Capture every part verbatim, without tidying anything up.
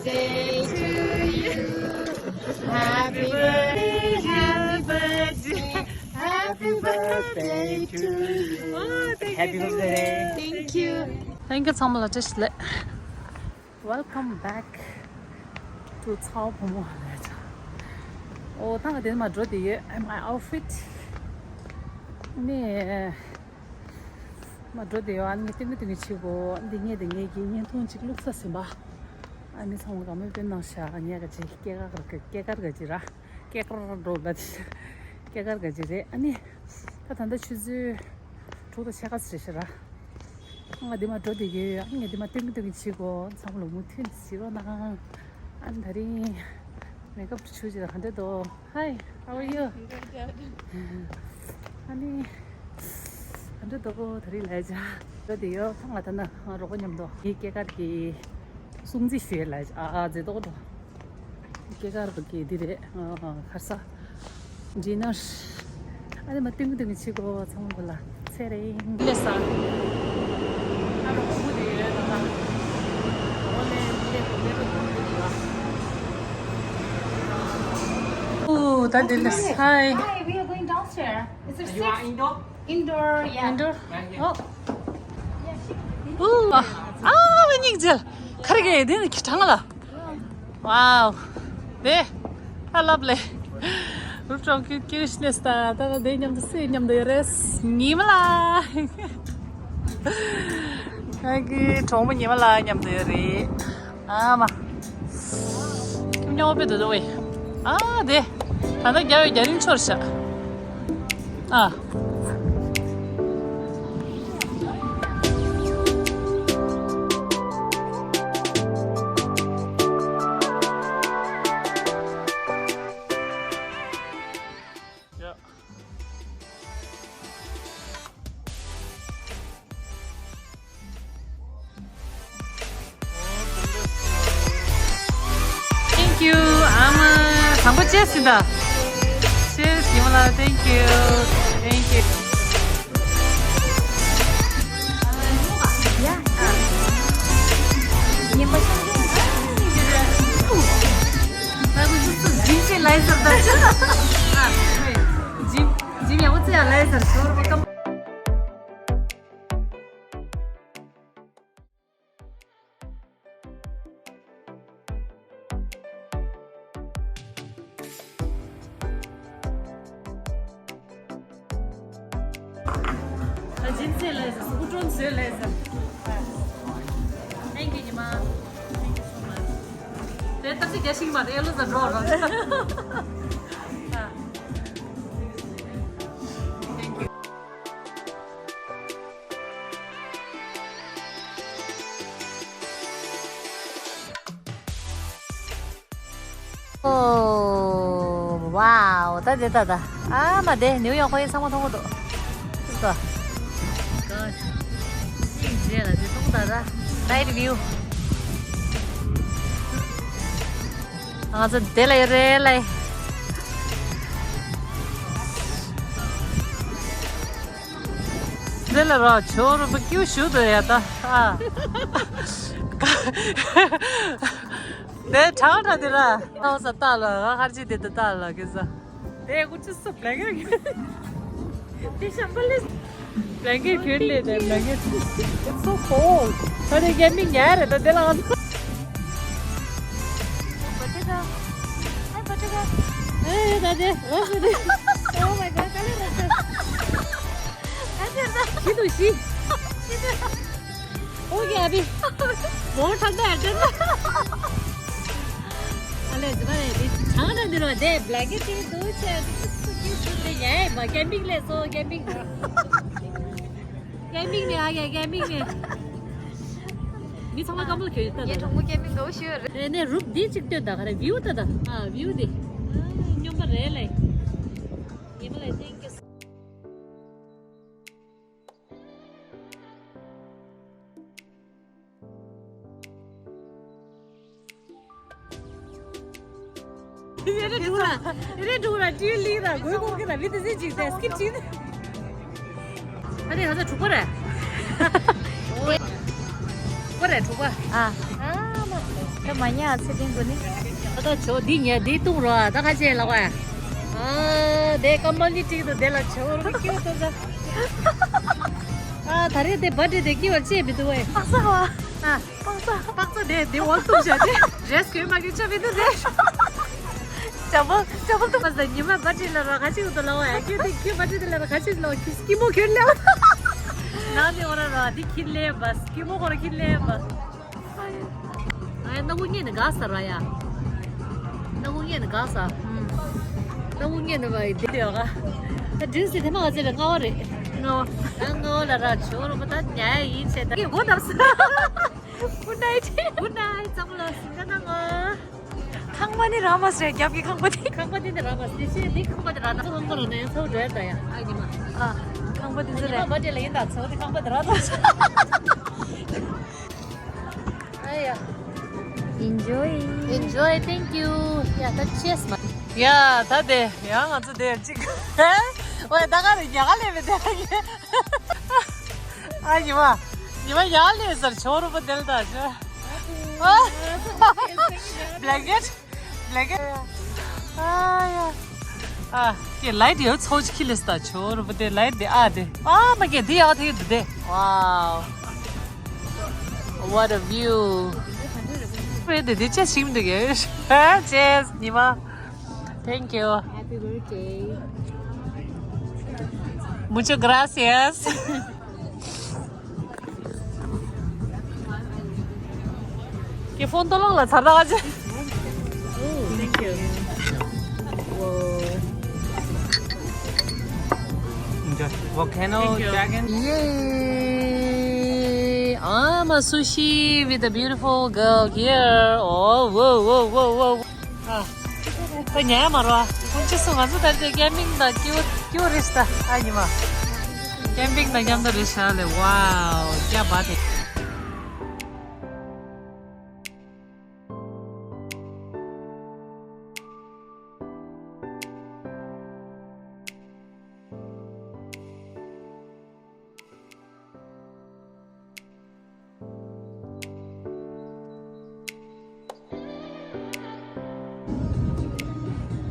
Birthday to you. Happy birthday, happy birthday, happy birthday to you. Oh, thank you, thank you. Thank you. Thank you ཚང་མ་ལ་བཀྲ་ཤིས་བདེ་ལེགས། Welcome back to ཚ་བོ་བུ་མོ་ལ་ཆ། ཨོ་ད་ང་དེ་ནས་མར་འགྲོ་བསྡད་ཡོད། And my outfit ནི། མར་འགྲོ་བསྡད་ཡོད། ཨ་ནི་ངས་སྟོན་གི་སྟོན་གི་བྱེད་དགོས། འདི་ངས་དེ་ངས་ཀྱི་བརྙན་ཐུང་ཅིག་བླུགས་ས་ཟིན་པ། ཨ་ནི་ཚང་མ་དགའ་མོས་དཔེ་གནང་ཤག་ངས་ག་ཅིག་སྐྱེས་སྐར་ག་སྐྱེས་སྐར་ག་ཅིག་ར། སྐྱེས་སྐར་འགྲོ་ལ་དེ། སྐྱེས་སྐར་ག་ཅིག་རེད། ཨ་ནི། ད་ད་ལྟ་ཆུ་ཚོད་དྲུག་དང་ཕྱེད་ཀ་ཙམ་རེད་ཤག་ར། ང་འདི་མར་འགྲོ་བསྡད་ཀྱི་ཡོད། ཨ་ནི་ངས་འདི་མར་སྟོན་གི་སྟོན་གི་བྱེད་དགོས། ཚང་མ་ལོ་མུ་མཐུད་གཟིགས་རོགས་གནང་། ཨ་ནི་ད་རིང་མེག་ཨབ་བྱུག་ཅིག་ལ་ག་འདྲ་འདུག Hi, how are you? Good, good. ཨ་ནི། ག་འདྲ་འདུག་གོ་ད་རེས་ལས་བྱ། འགྲོ་བསྡད་ཡོད། ད་ང་ད་ན་རོགས་པ་མཉམ་དུ་ངའི་སྐྱེས་སྐར་གྱི་སྲུང་བརྩི་ཞུ་ཡས་ལས་བྱ། ཨ་ཨ་མཛེས་ཏོག་ཏོ། སྐྱེས་སྐར་གྱི་འདི་རེད། ཨ་ཨ་ཁར་ས། ཌི་ནར། ཨ་ནི་མར་སྟོན་གི་སྟོན་གི་བྱེད་དགོས། ཚང་མ་ལ་ཚེ་རིང་ལེ་ས། ཨ་རོགས་པ་མུ་དེ་ཡོད་ད་ད། རོགས་ལས་ལས་ལས་རོགས་གཏོང་གི་འདུག་ཨ། ཨོ་ད་འདི་ལ་Hi. Hi, we are going downstairs. Is it You are safe? Indoor? Indoor, yeah. Indoor? Yeah, yeah. Oh. ཨོ། ཨ་མི་སྙིང་རྗེ། ཁ་རེ་གེ་དེ་ནི་གྲང་ལ། Wow. དེ། ཨ་ལབ་ལེ། Rooftop ཀྱི་ཀྱི་ཤི་ནེ་སི་ད་ད་ད་དེ་མཉམ་དུ་སུ་མཉམ་དུ་ཡོད་རེད། ཉི་མ་ལ། ང་གི་གྲོགས་མོ་ཉི་མ་ལ་མཉམ་དུ་ཡོད་རེད། ཨ་མ། ཁྱིམ་ཉོ་བའི་དུ་དུ་བས། ཨ་དེ། ད་ལྟ་རྒྱ་བའི་རྒྱ་རིང་ཆོར་ཤག་ཨ། Thank you. ཨ་མ། དང་པོ་ཅེས་ཟིན་ད། ཅེས་ཡིན་མ་ལ། Thank you. Thank you. ལ་གུ་ཅུ་སུ་ཇིན་ཅེ་ལའི་ཟར་ད། ཇིན་ཇིན་ཡག་པོ་ཙེ་ཡ་ལའི་ཟར་ཤོར་བ་ཀམ། ཨ་ཇིན་ཙེ་ལའི་ཟར་སུ་ཀུ་ཀྲོན་ཟེར་ལའི་ཟར། Thank you ཉི་མ། Thank you so much. དེ་ལྟར་ཅིག་རྒྱ་ཞིག་མ་རེད་ལོ་ཟ་འགྲོ་རོགས། Thank you. Oh wow. ད་དེ་ད་ད། ཨ་མ་དེ་ནིའུ་ཡོག་ཁོ་ཡི་ཚང་མ་མཐོང་གི་འདུག་ཅིག་ཏོ། God. ཅིག་རྗེས་ལ་དེ་མཐོང་ད་ད། Night view. ང་ཚོ་དེ་ལ་ཡོད་རེད་ལ། དེ་ལ་ར་ཆོ་རུ་པ་ཀིའུ་ཞུ་དུ་ཡ་ད། ཨ། དེ་གྲང་གྲང་དེ་ར། ཨ་ས་ལྟ་ལ་ཧ་ཧར་ཅི་དེ་དུ་ལྟ་ལ་གི་ས། དེ་ཀུ་ཅི་སུ་བླ་གེ་དེ་ཤམ་པ་ལེ། བླ་གེ་ཁྱོད་ལེ་དེ་བླ་གེ། It's so cold. ད་དེ་རྒྱ་མི་ཉལ་རེད་ད་དེ་ལ། Hi, Patika. Hi, Patika. ཨེ་ད་དེ་ཨོ་ད་དེ། Oh my God, ཀ་ལེ་རེད་དེ། ཨ་ཟེར་ད། ཤི་དུ་ཤི། ཤི་དུ། ཨོ་ཡ་བི། མོ་ཐག་ད་ཨ་ཏེ། ཨ་ལེ་ཟི་བ་རེ་དེ་ཆང་ན་འདི་རོ་དེ་བླ་གེ་དེ་དུ་ཆེ་དུ་སུ་ཀི་སུ་དེ་ཡ་མ་ཀེམ་པིང་ལེ་སོ་ཀེམ་པིང་། ཀེམ་པིང་ནེ་ཨ་ཡ་ཀེམ་པིང་ནེ། མི་ཚང་མ་ཀམ་པལ་གྱོན་ཡོད་ད། ངའི་གྲོགས་མོ་ཀེམ་པིང་འགྲོ་ཞུ་ཡོད་རེད། རེད་ནས་རུབ་འདི་གཅིག་ལྟོས་ད་ག་རེ་བིའུ་ད་ད། ཨ་བིའུ་འདི། ཨ་སྙོམས་པ་རེད་ལེ། ཉི་མ་ལེ་ཐེང་ཀིའུ། རེ་རེ་འགྲོ་ར། རེ་རེ་འགྲོ་ར་ཏི་ལི་ར་གོས་གོ་གི་ར་བི་ཏི་སི་ཅིག་ཟེར་སྐིབ་ཅིག་ཨ་རེ་ཧ་ད་དྲུག་པ་རེད། དྲུག་པ་རེད་དྲུག་པ། ཨ། ཨ་མ། མ་ཉལ་ཚེ་ཏིང་གུ་ནི། ད་ད་ཇོ་འདི་ཉལ་འདི་བཏུང་རོགས་ད་ཁ་ཆེ་ལ་བ། ཨ་དེ་ཀམ་པ་ལི་ཏིག་ཏུ་དེ་ལ་ཇོ་རུ་ཁྱེར་ཏོ་ད། ཨ་ད་རེས་དེ་བ་ཏྲི་དེ་ཀི་བར་ཆེ་མི་འདུག་བས། ཨ་ས་བ། ཨ། པག་ས། པག་ས་དེ་དེ་འོག་ཏུ་བཞག་སྟེ། རེས་གོས་མ་གི་ཆ་མི་འདུག་དེ། ཅ་བོ་ཅ་བོ་ཏུ་པ་ས་ཉི་མ་བ་ཏྲི་ལ་ར་ཁ་ཆེ་འདུག་ལ་བ་ཡ་ཁྱེད་དེ་ཁྱེད་བ་ཏྲི་དེ་ལ་ར་ཁ་ཆེ་ལ་བ་ཁྱེད་སྐྱི་མོ་ཁྱེར་ལེ་བ། ནང་དེ་འོ་ར་ར་དེ་ཁྱེར་ལེ་བ་སྐྱི་མོ་ཁོ་ར་ཁྱེར་ལེ་བ། ཨ་ཡ་སྣ་ཁུག་ཉལ་ནས་འགག་ས་ར་ཡ། སྣ་ཁུག་ཉལ་ནས་འགག་ས། སྣ་ཁུག་ཉལ་ནས་བ་ཡི་དེ་ཡོད་ག་ཨ་ཌི་སི་དེ་མ་ག་ཚད་རེད་ལྔ་བ་རེད། ལྔ་བ། ཨ་ལྔ་བ་ལ་ར་ཇོ་རུ་པ་ད་ཉལ་ཡིན་བྱས་ད། གི་སྒོ་བརྡབས་ས། Good night. Good night. ཙམ་ལ་སུ་ད་ན་ང་། ཁང་པ་ནི་རག་མ་སོང་རྒྱབ་ཀྱི་ཁང་པ་དེ། ཁང་པ་དེ་ནི་རག་མ་སོང་དེ་ཤེས་འདི་ཁང་པ་དེ་རག་ན་ཁང་པ་རག་ན་ཡང་ཚ་བོ་འགྲོ་ཡ་ད་ཡ་ཨ་ཉི་མ། ཨ། ཁང་པ་དེ་ཚོ་ཉི་མ་རེད། བ་ཏྲི་ལ་ཡིན་ད་ཚ་བོ་དེ་ཁང་པ་དེ་རག་ད། ཨ་ཡ། Enjoy. Enjoy. Thank you. ཡ་ད་ཅེས་མ། ཡ་ད་དེ་ཡ་ང་ཚོ་དེ་གཅིག་ཨོ་ད་ག་རེ་ཉག་ལས་མི་དེ། ཨ་ཉི་མ། ཉི་མ་ཡག་ལས་ཟེར་ཆོ་རུ་པ་དེལ་ད་ཆོ། ཨ། Blanket. Blanket. ཨ་ཡ། ཨ། ཀྱེ་ལའིཊ་ཡོད་ཚོགས་ཀྱི་ལས་ད་ཆོ་རུ་པ་དེ་ལའིཊ་དེ་ཨ་དེ། ཨ་མ་ཀྱེ་དེ་ཡག་དེ་དེ་དེ། Wow. What a view. རེད་དེ་དེ་ཅེས་ཤིག་མི་འདུག་གས། ཨ་ཅེས་ཉི་མ། Thank you. Happy birthday. Muchas gracias. ཀྱེ་ཕོན་ཏོ་ལོང་ལ་ཚར་ད་ག་ཅེ། Oh, thank you. Whoa. Volcano Dragon. Yay! I'm a sushi with a beautiful girl here. Oh, whoa, whoa, whoa, whoa. ཨ། ཁོ་ཉལ་མ་རོ། ཁོང་ཅི་སུ་ང་ཚོ་ད་ལྟ་ཀེམ་པིང་དང་ཀྱུ་ཀྱུ་རེ་ཤ་ད་ཨ་ཉི་མ། ཀེམ་པིང་དང་མཉམ་དུ་རེ་ཤ་ལེ། ཝའོ་ཀྱ་བ་དེ།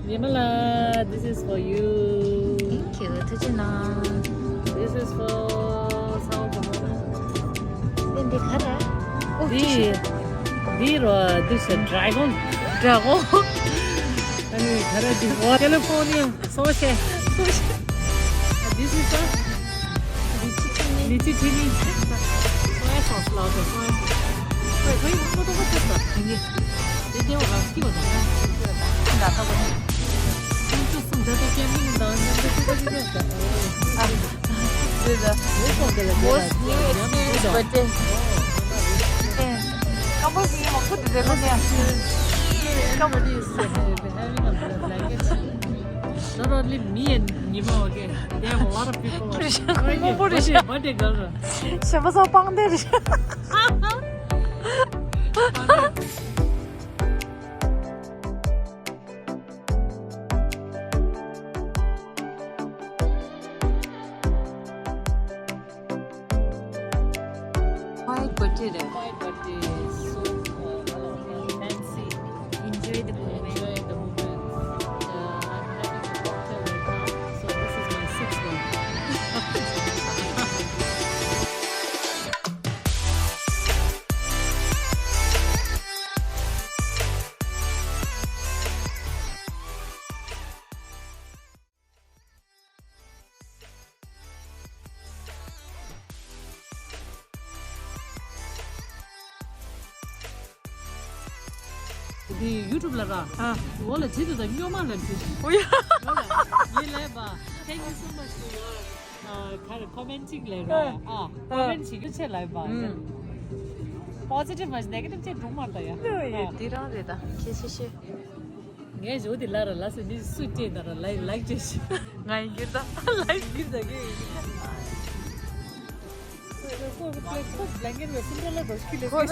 ཉི་མ་ལགས། This is for you. Thank you. ཐུགས་རྗེ་གནང་། This is for ཚ་བོ་བུ་མོ། འདི་ག་རེ། འདི་འདི་རོ། This is dragon. Dragon. ཨ་ནི་ག་རེ་འདི་ཨོ་California. Sushi. Sushi. This is a lychee chutney. Lychee chutney. Soya sauce ལ་དང་soya sauce. Wait, wait, what the fuck is that? This is what I was thinking about. That's what I was thinking about. This is the most of the most new experience birthday. Come on, we have to do this. Come on. Having a blanket. Not only me and Nima, okay. They have a lot of people. རེད་ཤག་ཁོང་མང་པོ་རེད་ཤག Birthday girl. ཞེ་པོ་ཚོ་པང་སྟེ་རེད་ཤག Quiet birthday, right? Quiet birthday. So, uh, fancy. Enjoy the moment. Enjoy the moment. Uh, I'm having a cocktail right now. So this is my sixth one. འདི་ཡུ་ཊུབ་ལ་ར། ཨ། འོ་ལ་ཇི་ཏུ་དང་སྨྱོན་མ་ལ་འདི། ཨོ་ཡ། འོ་ལ་ངས་ལབ་པ། Thank you so much for your, uh, kind of commenting ལབ་ར། ཨ། Comment བྱེད་རྒྱུ་ཆེ་ལབ་པ། Positive མ་གཏོགས་negative ཅིག་འགྲོ་མ་ད་ཡ། འདི་རང་རེད་ད། ཁྱེད་ཤེས་ཤེས། ངས་ཇོ་དེ་ལ་ར་ལ་སེ་འདི་སུ་སྐྱེས་ད་ར་ལའིག་ལའིག་ཅེས་ཤི། ང་ཡི་གིར་ད་ལའིག་གིར་ད་གི། ཁོ་ཁོ་ཁོ་ཁོ་blanket བས་སིན་ཌ་རེ་ལ་འགྲོ་ཤི་ལེ་ཁོ།